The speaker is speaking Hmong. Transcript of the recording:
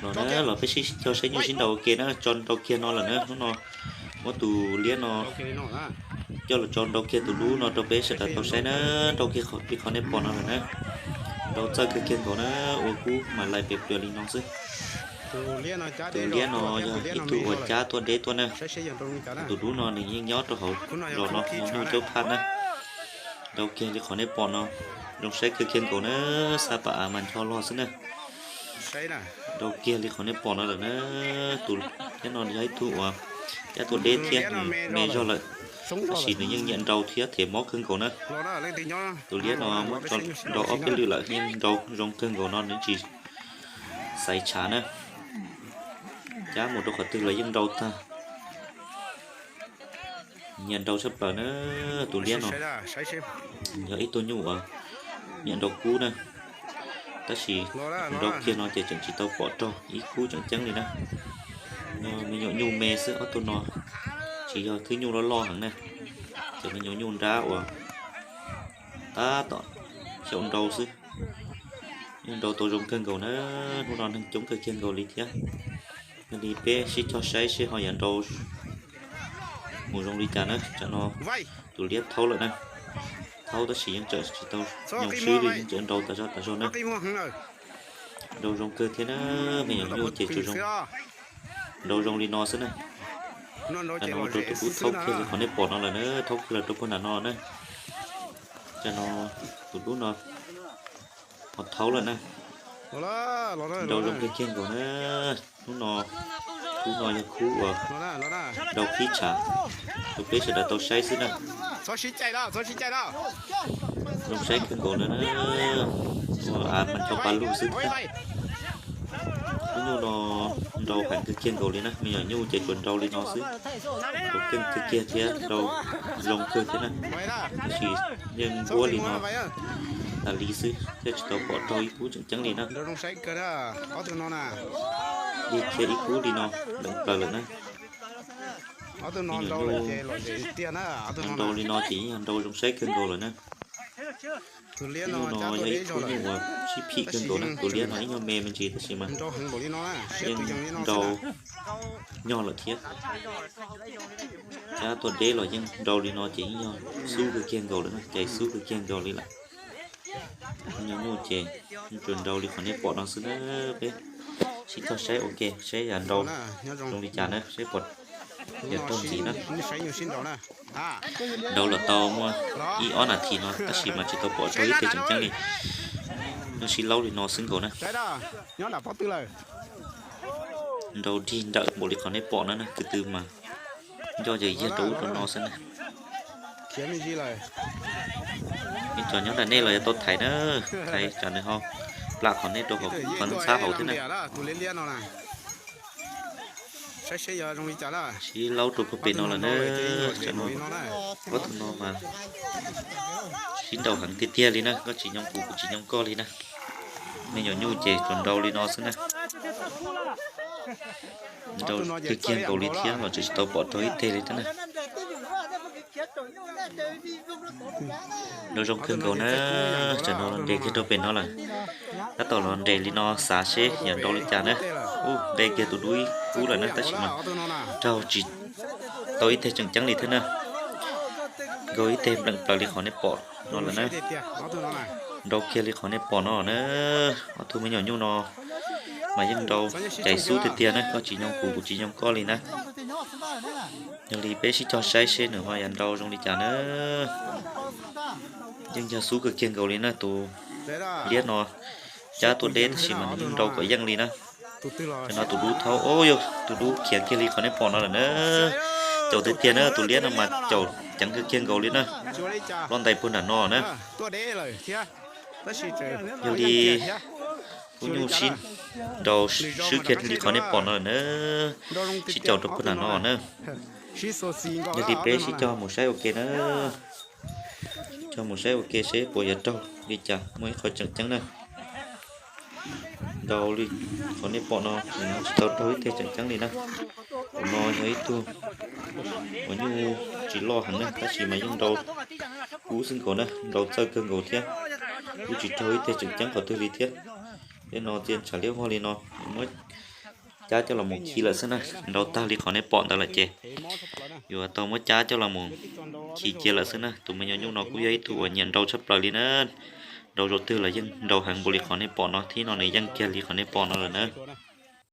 No na los peb sib cog saib nyuj sib nraus ua ke na, tso nrau kiag no lawm na. Hnub no muab tus liab no coj los tso nrau kiag tus dub no rau peb sawv daws tau saib na. Nrau kiag li qhov nej pom no lawm na. Nrau txawj kawg kiag nkaus na, ua kub mas lais pes plias li no xwb. Tus liab no yog ib tug uas cab tuaj deb tuaj na. Tus dub no nws yeej nyob rau hauv zos no, nyuj caub phaj na. Nrau kiag li qhov nej pom no, zoo saib kawg kiag nkaus na, xab pas av mas ncho log xwb na. Nrau kiag li qhov nej pom no lawm na. Tus liab no yog ib tug uas cab tuaj deb thiab, nws me zog lawm, tab sis nws yeej nyiam nrau thiab them mob kawg nkaus na. Tus liab no muab tso nrau ob peb lwm lawm yeej nrau zoo kawg nkaus no, nws tsis xaiv tshav na. Cab mus rau qhov twg los yeej nrau tag. Nyiam nrau tshaj plaws na. Tus liab no yog ib tug nyuj uas nyiam nrau kub na, tab sis nrau kiag no ces tseem tsis tau pom raug ib kub tseem ceeb li na. Yog me nyuam nyuj me xwb, ob tug no tsis yog thwb nyuj loj loj heev na, cov me nyuam nyuj nrab uas tab tom xyaum nrau xwb. Yeej nrau tau zoo kawg nkaus na. Hnub no neeg coob kawg kiag nkaus li thiab. Yog li peb sib cog saib seb ho yuav nrau mus zoo li cas na. Tsam no tus liab thaub lawm na, thaub tab sis yeej tseem tsis tau nyoo swb li, yeej tseem nrau tas zog tas zog na. Nrau zoo kawg thiab na, me nyuam nyuj ces tsuas zoo, nrau zoo li no xwb na. Tsam no ua rau tus dub thaub kiag li qhov nej pom no lawm na, thaub kiag los rau puag nram no na. Tsam no tus dub no ho thaub lawm na. Nrau zoo kawg kiag nkaus na. Hnub no, khub no yog khub uas nrau phib tshav, rau peb sawv daws tau saib xwb na. Zoo saib kawg nkaus na, ua av mas ncho pa lug xwb thiab. Lub nyuj no nrau heev kawg kiag nkaus li na, me nyuam nyuj ces tsuas nrau li no xwb, nrau keej kawg kiag thiab nrau zoo kawg thiab na. Tab sis yeej npuab li no tas li xwb thiaj tsis tau pom raug ib kub tseem ceeb li na. Lig kiag ib kub li no lees plaws lawm na. Me nyuam nyuj nrau li no ces yeej yog nrau zoo saib kawg nkaus lawm na. Tus nyuj no yog ib tug nyuj uas sib phim kawg nkaus na, tus liab no ib nyuag me me ntsis tab sis mas yeej nrau nyog lawm thiab. Cab tuaj deb los yeej nrau li no ces yeej yog xub kawg kiag nkaus lawm na, cais xub kawg kiag nkaus li lawm. Me nyuam nyuj ces tsuas nrau li qhov nej pom no xwb na. Peb sib cog saib ua ke saib yam nrau zoo li cas na, saib puas yog raug ntxiv na. Nrau los tau muaj ib ob nas this no tab sis mas tsis tau pom raug ib teg tseem ceeb li. Yeej sib laub li no xwb nkaus na. Nrau dig nrawm npaum li qhov nej pom no na, kwv tw mas nco yawg yag rau ub rau no xwb na. Ib co nyob nram nej los yuav tau thaiv na, thaiv tsam nws ho plam qhov nej rau hauv qhov ntxhab hauv thiab na. Sib laub rau puag pem no lawm na, tsam no ob tug no mas sib nrau heev tiag tiag li na, koj tsis nyoo kuv kuv tsis nyoo koj li na. Me nyuam nyuj ces tsuas nrau li no xwb na. Nrau kawg kiag nkaus li thiab los tseem tsis tau pom raug ib teg li thiab na. Nrau zoo kawg nkaus na, tsam no los nres kiag rau pem no lawm. Tab tom los nres li no xav seb yog nrau li cas na. Ub, nqe kiag tus dub ib kub lawm na tab sis mas raug tsis tau ib teg tseem ceeb li thiab na. Nkaug ib teg npleem plaws li qhov nej pom no lawm na. Nrau kiag li qhov nej pom no na. Ob tug me nyuam nyuj no mas yeej nrau cais xub tiag tiag na, koj tsis nyoo kuv kuv tsis nyoo koj li na. Yog li peb sib cog saib seb nws ho yuav nrau zoo li cas na. Yeej yog xub kawg kiag nkaus li na, tus liab no cab tuaj deb tab sis mas nws yeej nrau kom yeej li na. Tam no tus dub thaub, o yog tus dub khiav kiag li qhov nej pom no lawm na. Caum tiag tiag na, tus liab no mas caum ceev kawg kiag nkaus li na. Ploj ntais puag nram no na. Yog li lub nyuj sib nrau swb kiag li qhov nej pom no lawm na. Sib caum rau puag nram no na. Yog li peb sib cog mus saib ua ke na. Cog mus saib ua ke seb puas yuav raug li cas, muaj ib qho tseem ceeb na. Nrau li qhov nej pom no, nws tsis tau raug ib teg tseem ceeb li na. Tus no yog ib tug uas nyuj tsis loj heev na, tab sis mas yeej nrau kub xwb nkaus na, nrau txawj kawg nkaus thiab. Kuj tsis raug ib teg tseem ceeb qhov twg li thiab. Tej no txia ntshav liab vog li no, muab cab coj los mus khi lawm xwb na. Nrau tag li qhov nej pom ntawd lawm ces yuav tau muab cab coj los mus khi cia lawm xwb na. Tus me nyuam nyuj no kuj yog ib tug uas nyiam nrau tshaj plaws li na. Nrau zaum twg los yeej nrau heev npaum li qhov nej pom no, thib no nws yeej kiag li qhov nej pom no lawm na.